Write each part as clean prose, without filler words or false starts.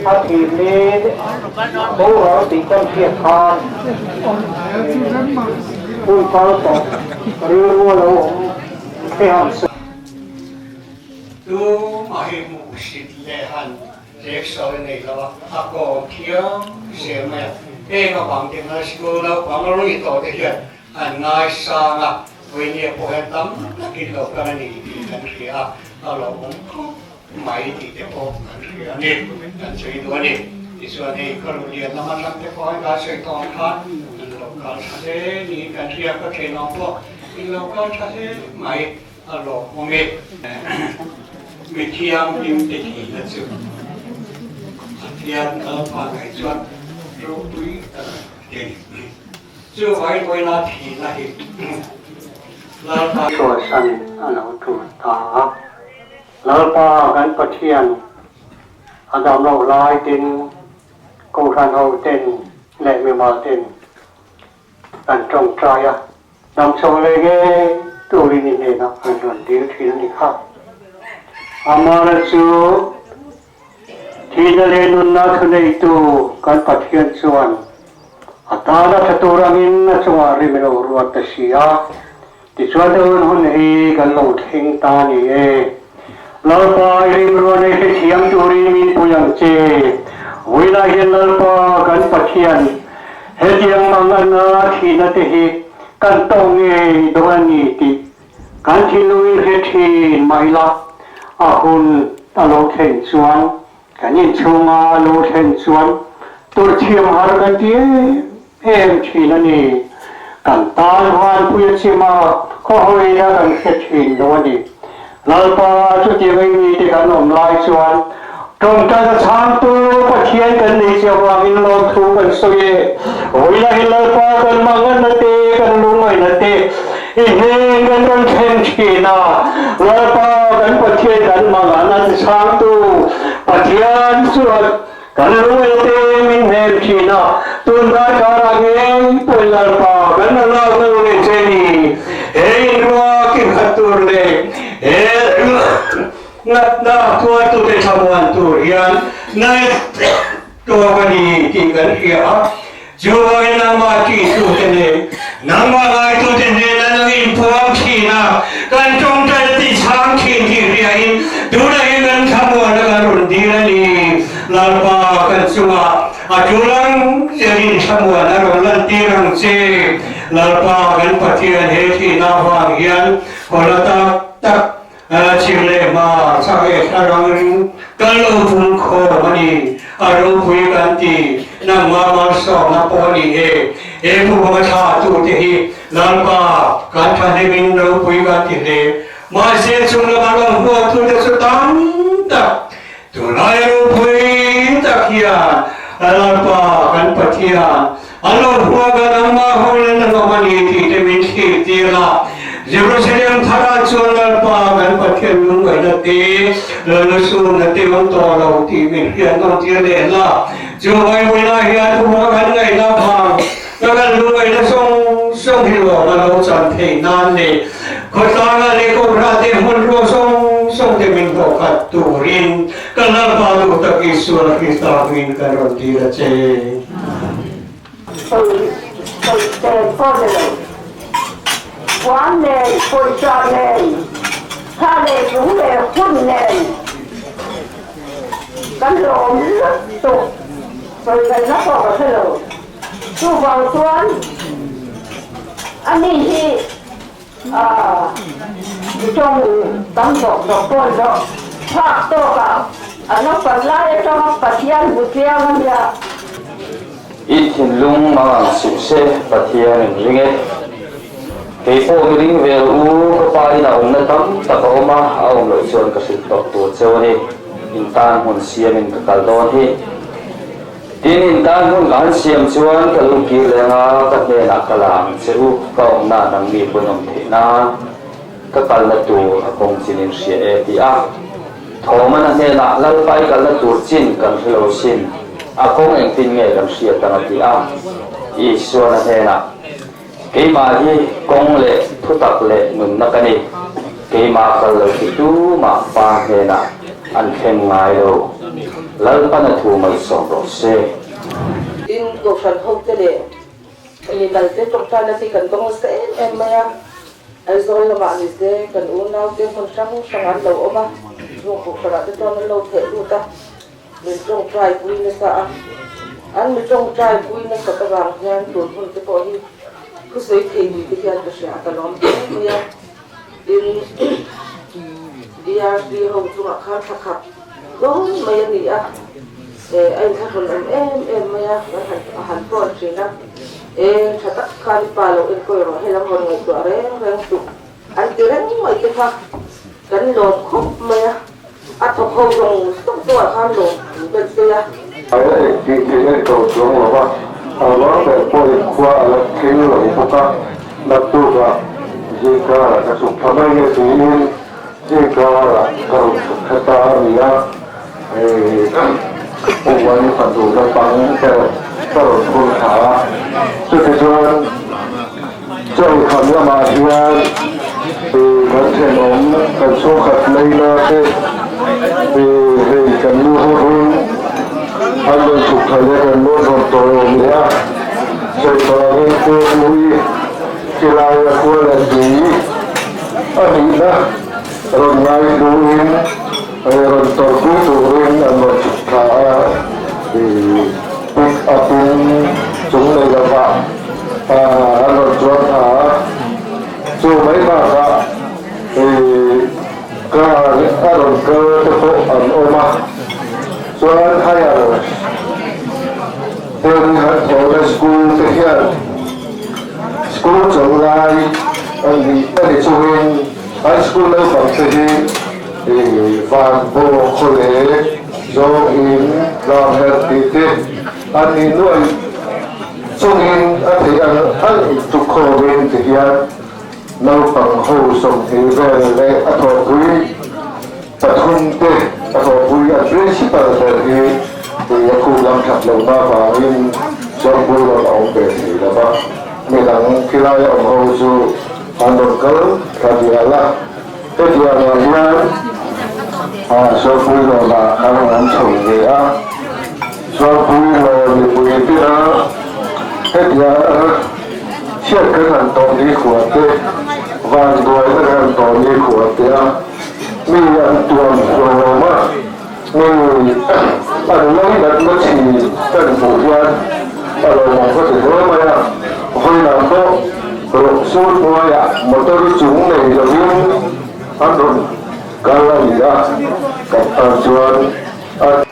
A thihni boral tih kan hriat khan hun kal tawh rilru a lo awm hre han se. Tumah hi hmuhsit leh han Lek sawi nei lo a, a kawm thiam zel mai a. Heng avang te hian school naupang rui tawh te hian an ngaisang a, vawinia pawh hian tam takin lo kal a ni tih kan hria a, a lo awm khawp mai tih te pawh kan hria a ni, kan sawi duh a ni. Tichuan hei ka ruh lian lam atang te pawh hian kan sawi tawh ang khan an lo kal tha hle niin kan hria, ka thenawm pawh in lo kal tha hle mai. A lawmawm e. Mi thianghlim te thihna chu Pathian Lalpa ngaih chuan ropui tak a ni. Chu vaivawina thihna hi Lalpa. Chhuahsan a lo tul ta a. Lalpa kan Pathian a dam loh lai tin Kohhran ho ten leh mimal ten kan tawngtai a. Dam chho leh ngei turin i hnenah an rawn dil thin a ni kha. Amara chu thihna leh nunna thuneitu kan Pathian chuan a tana tha tur angin a chungah rim i lo ruat ta si a, tichuan tun hun hi kan lo thleng ta a ni e. Lalpa i rimruan ei hrethiam turin min pui ang che. Vawiinah hian Lalpa kan Pathian hetiang mangana thihna te hi kan tawh ngei dawn a ni tih kan thinlungin hre thin mah ila a hun a lo thlen chuan kan inchhunga a lo thlen chuan turthiam har kan ti em em thin a ni. Kan tan vanpui a chim a, khawhawina kan hre thin lo a ni. Lalpa chutiang ei mite kan awm lai chuan tawngtaina chhangtu Pathian kan nei che avangin lawmthu kan sawi e. Vawilah hi Lalpa kan manganna te, kan lungngaihna te i hnen kan rawn thlen thin a. Lalpa kan Pathian kan manganna te chhangtu Pathian chuan Kan lungaite min hnem thin a, tun darkarah ngei pawhin Lalpa kan la lak lo leh che ni. He inruak inkhat tur leh he natna tuartute thlamuan tur hian naih tawk a ni tih kan hria a. Chuvangin nangmah ṭihtute leh nangmah ngaitute hnena nang inpuang thin a, kan ṭawngṭaina tichhang thin tih hriain tunah hian kan thlamuanna kan rawn dil a ni. Lalpa kan chungah a ṭul ang zelin thlamuan a rawn lantir ang che. Lalpa kan Pathian he thihna avang hian kawla tak tak Chhim leh hma chak leh thla rang ring kan lo pum khawm a ni. A ropui kan ti. Nangmah malsawmna pawh a ni e. He thuhawng a thlah tute hi Lalpa kan thahnemin ropui kan ti hle. Mahse chung lama lo huat tute chu tam tak tunlai ropui tak hian Lalpa kan Pathian An lo hmuak a, nangmah ho len an awm a ni tih te min thlir tir a. Jerusalem tharah chuan Lalpa kan Pathian lungngaihna te, Lallusunna te awm tawh lo tih min hriat nawn tir leh la. Chu Bible-ah hian thuhma kan ngaihna vang ka kan lungngaihna zawng zawng hi lawm a lo chan theih nan leh khawtlanga leh kohhran te hmanrua zawng zawng te min hlawhkhat turin Kan Lalpa duh tak Isua Krista hmingin kan rawn dil a che. Sawi sawi tel pawh ni lo. Puan nen, pawisa nen, thla leh lung leh hun nen kan lawm lutuk sawi ngaihna pawh ka hre lo. Chuvang chuan ani hi mi tawng tam zawk zawk pawh zawh phak tawkah a naupang lai atanga Pathian hmu chiang a nia. I thinlung mang ang suh se, Pathian in ring e. Kei pawh mi ring ve rawh u, ka pa in a awmna tam tak a awm a, a awm loh chuan ka hrilh tawp tur cheu a ni. In tan hmun siamin ka kal dawn hi. Tin, in tan hmun ka han siam chuan ka lu kir leng a, ka hnenah ka la ang che u, ka awmna nangni pawn awm theih nan ka kalna tur a kawng chin in hria e ti a. Thawmana hnenah Lalpa i kalna tur chin kan hre lo sin, a kawng engtin nge kan hriat ang a ti a. Isuana hnenah, Keimah hi kawng leh thutak leh nunna ka ni, keimah kal lo hi tumah Pa hnenah an thleng ngai lo, Lalpana thu malsawm rawh se. Tin, Kohhran hote leh mimal te tawngtaina te kan dawng nasa em em mai a. Aizawl lamah ni se kan unaute hmun hrang hrang an lo awm a, chung kohhranah te chuan an lo theh lut a, min tawngtai pui nasa a. An mi tawngtai pui nasat avang hian tun hun te pawh hi thusawi thei ni te hian ka hria a, ka lawm hle mai a. Tin, DRC ho chungah khan thla khat dawn mai a ni a, a inthlahrun awm em em mai a, kan han a han phone thin a. E, tha tak khan i pa lo enkawl rawh, helam rawn ngaihtuah reng reng suh an ti reng mai te kha kan lawm khawp mai a, a thawk ho zawng zawng chungah khan lawm thu kan sawi a. A la engtih theih a ni tawh chuang lo va, a ruang ber pawhin khua a la thleng lo bawk a, naktukah zingkarah ka chhuk thla mai nge tiin zingkarah ka rawn chhuk thla ta a ni a. Hei Uan fanu naupang ber ka rawn phur thla a, chutichuan Chawlhkham lamah hian kan thenawm kan chhungkhat leina te hei kan nu ho run an rawn chhuk thla leh kan rawn rawn tawiawm leh a, chawlhkham pui khilai a khua leh tui a nihna rawn ngaihluin Rawn tawrhpui turin an rawn chhuk thla a, pick up in chung nei lovah an rawn chuang thla a, chu mai bakah car a rawn kal te pawh an awm a, chuan higher ten an thawhna school te hian school chawlh lai a ni chungin an school naupang te hi Van Baw khawle zawng in tlang herh tih te an nih nuaih chungin a theih ang ang tuk khawmin ti hian naupang ho 20 vel leh a thawhpui pathum te a thawhpui an principal ber hi a khum lam that lohna avangin Zawngpui rawn a awm ve thei lo va, midang khilai a awm ho chu an rawn kal thla dial a. Hetiangah hian Zawlpui lawnah an rawn awm chho ve a, Zawlpui lawn mipui tena hetianga chhiat kan han tawh ni khua te, vanduaina kan han tawh ni khua te a, mi an tuam hlawm a, mi an lei natna chhi kan hmuh hian a lawmawm ka ti hle mai a, vawiinah pawh Rawh sur hnuaiah motor chung nei lovin an rawn kal a ni a, kan tan chuan a.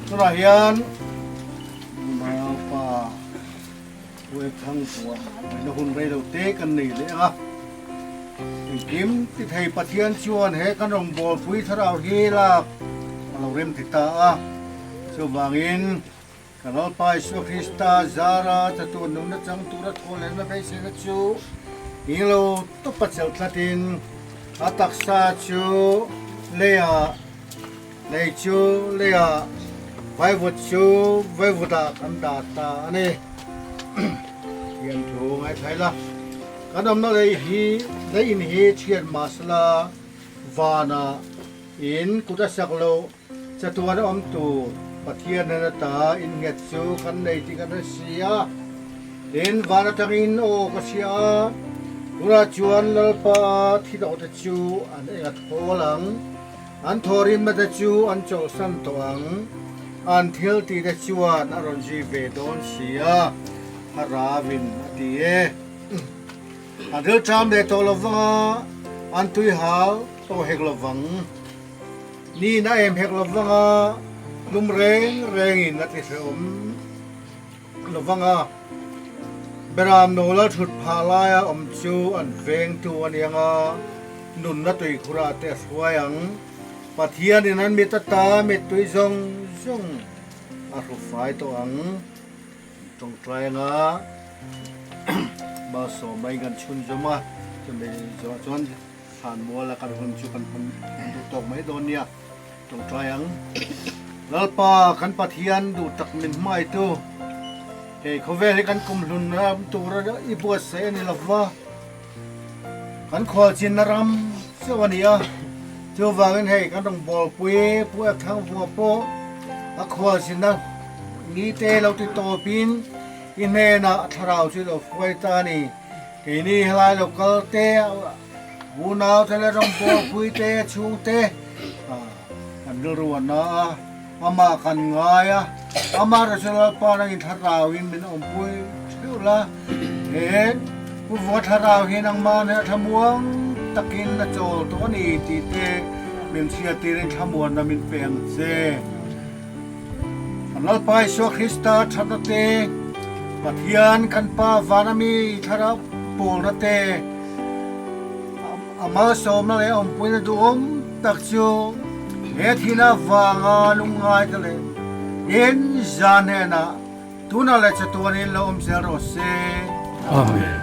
Tunah hian Maupa Puek Thangpua ngaihna hun rei lo te kan nei leh ang a. Engkim ti thei Pathian chuan he kan rawngbawlpui thlarau hi lak a lo rem ti ta a. Chuvangin Kan Lalpa Isua Krista zara chatuan nunna chang tura thawhlenna beiseina chu eng lo tawpa chelh tlatin a taksa chu leiah, lei chu leiah, vaivut chu vaivutah kan dah ta a ni. Thian thu ngaithla ila, kan awmna lei hi lei in hi chhiat mahsela vanah in kut a sak loh. Chatuan a awm tur Pathian hnen ata innghet chu kan nei tih kan hre si a. Tin, van atangin aw ka hria a, tunah chuan Lalpa thi tawhte chu an eng a thawl ang, an thawhrimna te chu an chawlhsan tawh ang, an thil tihte chuan a rawn zui ve dawn si a, Thlarauin a ti e. An rilṭam leh tawh lovang a, an tuihal tawh hek lovang. Niin a em hek lovang a, tlum reng rengin a ti hrehawm lovang a. Beram no la thut phah laia awm chu an vengtu a ni ang a, nunna tuikhurah te a hruai ang. Pathianin an mit ata mittui zawng zawng a hru fai tawh ang. Tawngtai anga malsawm mai kan chhunzawm a, chumi zawhah chuan Thlanmuala kan hun chu kan hman duh tawk mai dawn nia. Tawngtai ang. Lalpa kan Pathian duh tak min hmaitu, hei khawvel hi kan kumhlun ram tura i buatsaih a ni lova, kan khualchinna ram chauh a ni a, chuvangin hei kan rawngbawlpui Pu Ekthangvua pawh a khualchinna nite lo ti tawpin i hnenah thlarau chu i lo hruai ta a ni. Keini helai lo kal te, unau te leh rawngbawlpui te, chhung te kan rilru a na a, amah kan ngai a, amah erawh chu Lalpa nangin thlarauin min awmpui theuh la, he Pu Vua thlarau hi nangmah hneh thlamuang takin a chawl tawh a ni tih te min hriattirin thlamuanna min pe ang che. Kan Lalpa Isua Krista thatna te, Pathian kan Pa vana mi thlarau pawlna te, a malsawmna leh awmpuina duhawm tak chu he thihna avanga lungngai te leh in zan hnenah tunah leh chatuanin lo awm zel rawh se. Amen.